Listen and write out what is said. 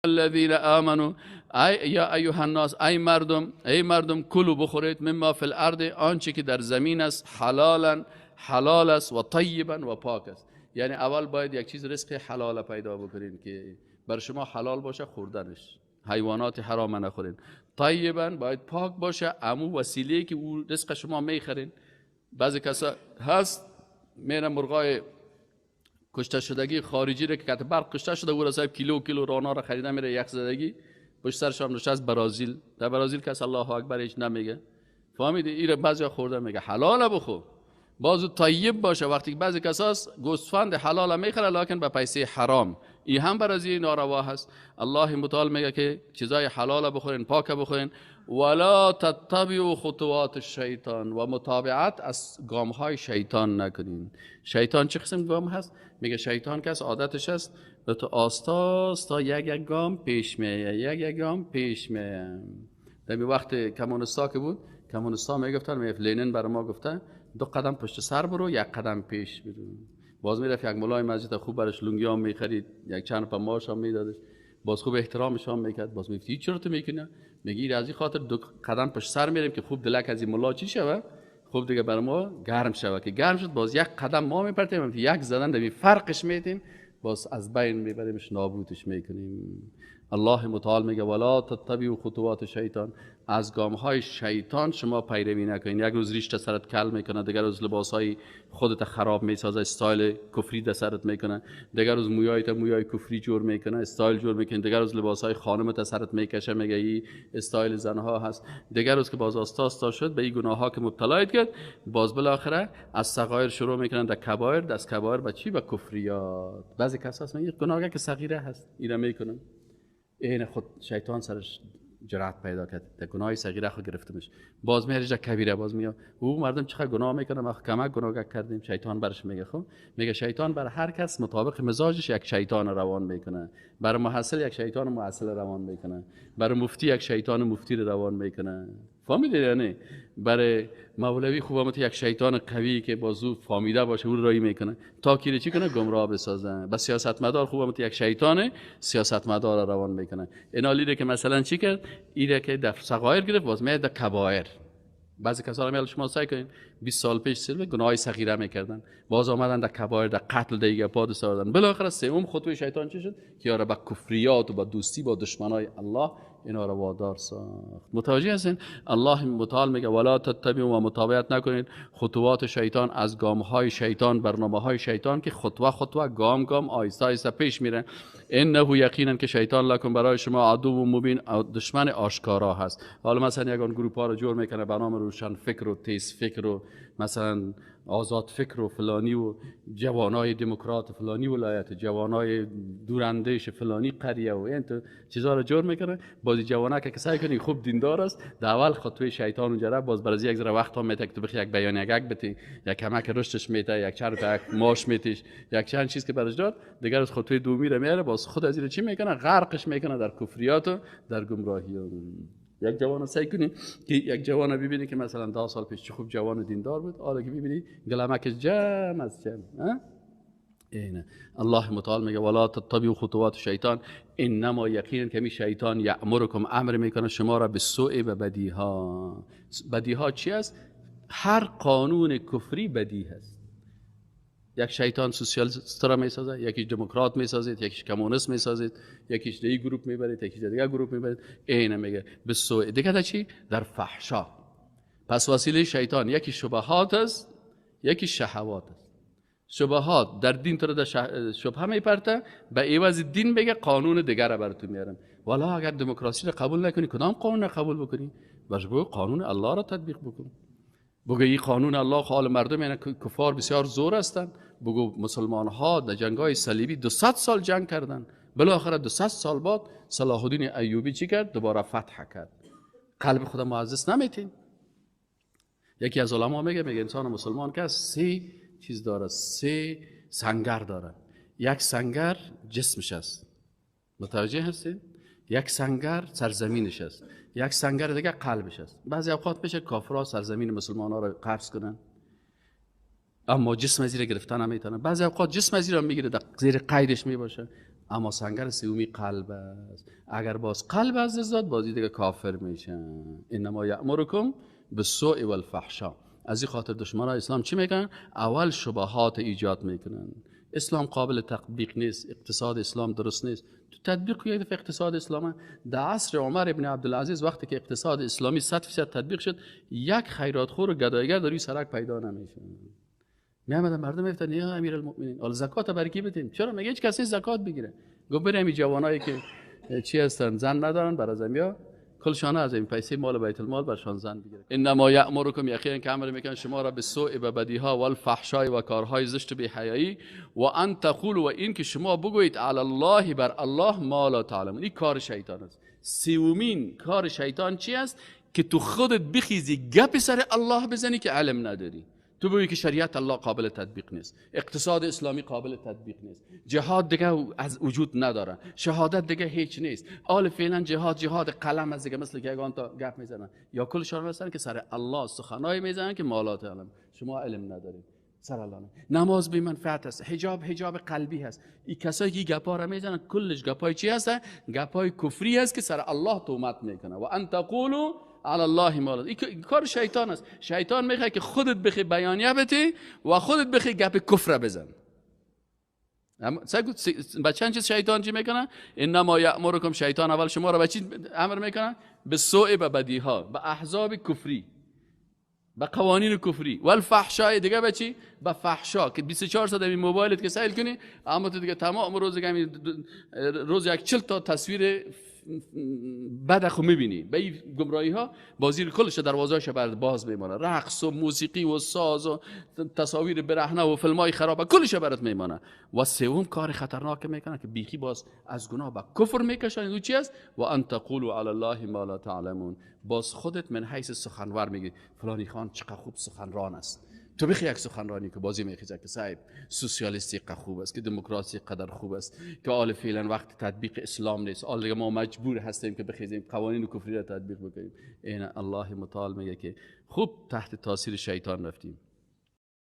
الذين آمنوا ای یا ایها الناس، ای مردم، ای مردم، کلوا بخورید، مما فی الارض، آنچه که در زمین است، حلالا حلال است، و طیبا و پاک است. یعنی اول باید یک چیز رزق حلال پیدا بکنین که بر شما حلال باشه خوردنش، حیوانات حرام نخورین. طیبا باید پاک باشه، امو وسیله که او رزق شما میخرین. بعضی کسا هست میره مرغای کشته شدگی خارجی رو که کت برق کشته شده او را صاحب کیلو کیلو رانا را خریده میره یخ زدگی پشت سرش هم نشست برازیل. در برازیل کس الله اکبر هیچ نمیگه، فهمیدی؟ ایره بعضی خورده میگه حلال بخو، بازو طیب باشه. وقتی بعضی کساس گوسفند حلال میخره لکن به پیسه حرام، این هم برازی ناروا هست. الله متعال میگه که چیزای حلال بخورین، پاک بخورین. ولا تتبعوا خطوات الشیطان، و متابعت از گام های شیطان نکنین. شیطان چه قسم گام هست؟ میگه شیطان کس عادتش است به تو آستا تا یک یک گام پیش میه، یک یک گام پیش میه. در وقت کمونستا که بود، کمونستا میگفتن، میگفت لنین برای ما گفته دو قدم پشت سر برو، یک قدم پیش برو. باز میرفت یک مولای مسجد خوب برش لونگی هم میخرید، یک چند پا ماش هم میدادش، باز خوب احترامش هم میکرد. باز میگفت چرا تو میکنی؟ میگه از این خاطر دو قدم پشت سر میریم که خوب دلک از این ملا چی شوه، خوب دیگه بر ما گرم شوه. که گرم شد باز یک قدم ما میپرتیم، یک زدن در فرقش میتیم، باز از بین میبریمش، نابودش میکنیم. الله متعال میگه ولا تتبعوا خطوات شیطان، از گام های شیطان شما پیروی نکنین. یک روز ریش سرت کل میکنه، دیگر روز لباس های خودت خراب میسازه، استایل کفری در سرت میکنه، دیگر روز مویایت مویای کفری جور میکنه، استایل جور میکنه، دیگر روز لباس های خانمت سرت میکشه، میگه این استایل زنها هست. دیگر روز که باز آستا آستا شد به این گناه ها که مبتلایت کرد، باز بالاخره از صغایر شروع میکنن در کبایر، از کبایر به چی؟ به کفریات. بعضی کسا هست میگه گناه که صغیره هست اینا میکنن، این خود شیطان سرش جرأت پیدا کرد، در گناه صغیره خود گرفتمش، باز میره کبیره، باز میگه او مردم چقدر گناه میکنه، ما کمک گناه کردیم. شیطان برش میگه، خب میگه شیطان بر هر کس مطابق مزاجش یک شیطان روان میکنه. بر محصل یک شیطان محصل روان میکنه، بر مفتی یک شیطان مفتی رو روان میکنه. فهمیدید؟ یعنی برای مولوی خوب هم یک شیطان قوی که بازو فامیده باشه او رایی میکنه تا کی چی کنه؟ گمراه بسازه. بس سیاستمدار خوب هم یک شیطان سیاستمدار روان میکنه. اینا لیره که مثلا چی کرد؟ ایره که در صغایر گرفت، باز میاد در کبایر. بعضی کسا رو میال شما سعی کنین 20 سال پیش سیل گناه صغیره میکردن، باز آمدن در کبایر، در قتل دیگه پاد ساردن. بالاخره سوم خطوه شیطان چی شد؟ که یارا با کفریات و با دوستی با دشمنای الله اینا رو وادار ساخت. متوجه هستین؟ الله متعال میگه ولا تتبعوا، و متابعت نکنید خطوات شیطان، از گام های شیطان، برنامه های شیطان که خطوه خطوه، گام گام، آیسته آیسته پیش میره. انه یقینا که شیطان لکم برای شما عدو و مبین، دشمن آشکارا هست. حالا مثلا یگان گروپ ها رو جور میکنه به نام روشن فکر و تیز فکر و مثلا آزاد فکر و فلانی و جوانای دموکرات فلانی ولایت، جوانای دوراندیش فلانی قریه و این تو چیزا رو جور میکنه. بازی جوانا که سعی کنی خوب دیندار است، در اول خطوه شیطان اونجا باز برای یک ذره وقت هم میته که تو بخی یک بیان یک بتی، یک کمک رشدش میته، یک چند تا یک ماش میتیش، یک چند چیز که براش داد، دیگر از خطوه دومی رو میاره، باز خود از این چی میکنه؟ غرقش میکنه در کفریات و در گمراهی. یک جوان سعی کنی که یک جوان ببینی که مثلا 10 سال پیش چه خوب جوان دیندار بود، حالا که ببینی گلمک جمع از جمع. اینه الله متعال میگه ولا تتبعوا خطوات شیطان، انما یقینا که می شیطان یامرکم، امر میکنه شما را به سوء و بدیها. بدیها چی است؟ هر قانون کفری بدی هست. یک شیطان سوسیالیست را میسازه، یکیش دموکرات میسازید، یکیش کمونیست میسازید، یکیش دیگه گروپ میبرید، یکیش دیگه گروپ میبرید. اینه میگه به سوء دیگه در چی؟ در فحشا. پس وسیله شیطان یکی شبهات است، یکی شهوات است. شبهات در دین تو رو در شبهه میپرته، به عوض دین بگه قانون دیگر را براتون میارم. والا اگر دموکراسی را قبول نکنی کدام قانون را قبول بکنی؟ باش بگو قانون الله را تطبیق بکن. بگو این قانون الله حال مردم، یعنی کفار بسیار زور هستند. بگو مسلمان ها در جنگ های صلیبی 200 سال جنگ کردن، بالاخره 200 سال بعد صلاح الدین ایوبی چی کرد؟ دوباره فتح کرد. قلب خدا معزز نمیتین. یکی از علما میگه، میگه انسان مسلمان که سه چیز داره، سه سنگر داره. یک سنگر جسمش است، متوجه هستین؟ یک سنگر سرزمینش است، یک سنگر دیگه قلبش است. بعضی اوقات میشه کافرها سرزمین مسلمان ها رو قبض کنن، اما جسم از زیر گرفتن نمیتونن. بعضی اوقات جسم از زیر میگیره، در زیر قیدش میباشه، اما سنگر سومی قلب است. اگر باز قلب از دست داد، بازی دیگه کافر میشن. انما یأمرکم بالسوء والفحشاء. از این خاطر دشمنان اسلام چی میکنن؟ اول شبهات ایجاد میکنن. اسلام قابل تطبیق نیست، اقتصاد اسلام درست نیست. تو تطبیق یک دفعه اقتصاد اسلام در عصر عمر ابن عبدالعزیز وقتی که اقتصاد اسلامی 100% تطبیق شد، یک خیراتخور و گدایگر در روی سرک پیدا نمیشه. میامدن مردم میگفتن یا امیرالمؤمنین حالا زکات برای کی بدیم؟ چرا میگه هیچ کسی زکات بگیره؟ گفت بریم این جوانایی که چی هستن، زن ندارن، بر از یا کلشانه از این پیسه مال بیت المال برشان زن بگیره. انما یأمرکم، یقینا که امر میکنن شما را به سوء و بدی ها و الفحشای و کارهای زشت بی حیایی، و ان تقولوا، و این که شما بگویید علی الله، بر الله، ما لا تعلمون. این کار شیطان است. سومین کار شیطان چی است؟ که تو خودت بخیزی گپ سر الله بزنی که علم نداری. تو بگویی که شریعت الله قابل تطبیق نیست، اقتصاد اسلامی قابل تطبیق نیست، جهاد دیگه از وجود نداره، شهادت دیگه هیچ نیست، آل فعلا جهاد جهاد قلم از دیگه، مثل که یگان تا گپ میزنن یا کل شان هستن که سر الله سخنای میزنن که مالات علم، شما علم ندارید سر الله. نماز بی منفعت است، حجاب حجاب قلبی هست. این کسایی که گپا را میزنن کلش گپای چی هست؟ گپای کفری هست که سر الله تهمت میکنه. و ان تقولوا علی الله ما لا. این کار شیطان است. شیطان میخواد که خودت بخی بیانیه بدی و خودت بخی گپ کفر بزن. با چند چیز شیطان چی میکنه؟ انما یأمرکم، شیطان اول شما را به چی امر میکنه؟ به سوء، به بدی ها، به احزاب کفری، به قوانین کفری، والفحشاء، دیگه به چی؟ به فحشا که 24 ساعت این موبایلت که سیل کنی، اما تو دیگه تمام روز دیگه روز یک 40 تا تصویر بد خو میبینی. به این گمراهی ها بازی کلش دروازه‌اش بر باز میمانه، رقص و موسیقی و ساز و تصاویر برهنه و فیلم‌های خراب کلش برات میمانه. و سوم کار خطرناک میکنه که بیخی باز از گناه به کفر میکشن. او چی است؟ و ان تقولوا علی الله ما لا تعلمون. باز خودت من حیث سخنور میگی فلانی خان چقدر خوب سخنران است. تو بخی یک سخنرانی که بازی میخیزه که صاحب سوسیالیستی قدر خوب است، که دموکراسی قدر خوب است، که آل فعلا وقت تطبیق اسلام نیست، آل دیگه ما مجبور هستیم که بخیزیم قوانین کفری را تطبیق بکنیم. این الله متعال میگه که خوب تحت تاثیر شیطان رفتیم.